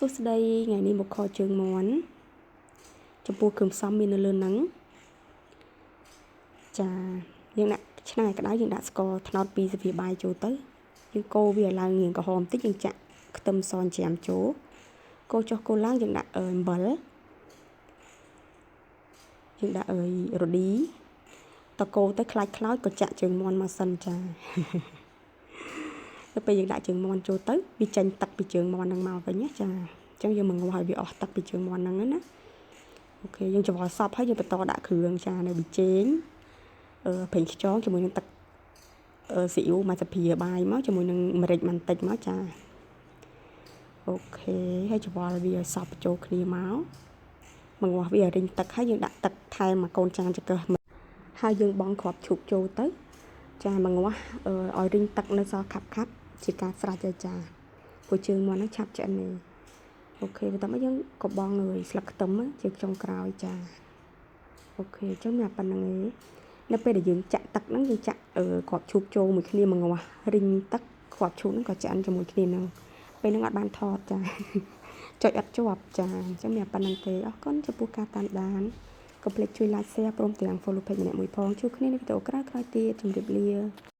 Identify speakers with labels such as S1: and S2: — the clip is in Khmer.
S1: សួស្តីថ្ងៃនេះមកខជើងមាន់ចំពោះគ្រឿងផ្សំមាននៅលើហ្នឹងចាយើងដាក់ឆ្នាំងឲ្យក្តៅយើងដាក់ស្ករត្នោត2ស្លាបព្រាបាយចូលទៅយើងកូរវាឲ្យឡើងរាងក្រហមបន្តិចយើងចាក់ខ្ទឹមសច្រាមចូលកូរចុះកូរឡើងយើងដាក់អំបិលយើងដាក់អើយរឌីតកូរទៅខ្លាចខ្លោចក៏ចាក់ជើងមាន់មកសិនចាទៅពេលយើងដាក់ជើងមាន់ចូលទៅវាចេញទឹកពីជើងមាន់ហ្នឹងមកវិញណាចាអញ្ចឹងយើងមកងាស់ឲ្យវាអស់ទឹកពីជើងមាន់ហ្នឹងណាOK យើងច្របល់សព្វហើយយើងបន្តដាក់គ្រឿងចានៅប៊ីចេងអឺប្រេងខ្យងជាមួយនឹងទឹកអឺស៊ីអ៊ូមួយស្លាបព្រាបាយមកជាមួយនឹងម្រេចបន្តិចមកចាOK ហើយច្របល់វាឲ្យសព្វចូលគ្នាមកមកងាស់វាឲ្យរីងទឹកហើយយើងដាក់ទឹកថែមមួយកូនចានចង្កឹះហើយយើងបង់គ្រាប់ឈូកចូលទៅចាមកងាស់ឲ្យរីងទឹកនៅសល់ខាប់ខាប់ជាការស្រេចហើយចាព្រោះជើងមាន់ហ្នឹងឆាប់ឆ្អិននេះOK បន្ទាប់មកយើងក៏បង់លើស្លឹកខ្ទឹមជាចុងក្រោយចាOK អញ្ចឹងមានប៉ុណ្្នឹងឯងនៅពេលដែលយើងចាក់ទឹកហ្នឹងយើងចាក់គ្រាប់ឈូកចូលមួយគ្នាមកងាស់រីងទឹកគ្រាប់ឈូកហ្នឹងក៏ឆ្អិនជាមួយគ្នាហ្នឹងពេលហ្នឹងអត់បានថតចាចុចអត់ជាប់ចាអញ្ចឹងមានប៉ុណ្្នឹងទេអរគុណចំពោះការតាមដានកុំភ្លេចជួយ like share ព្រមទាំង follow page ម្នាក់មួយផងជួបគ្នានៅវីដេអូក្រោយៗទៀតជម្រាបលា។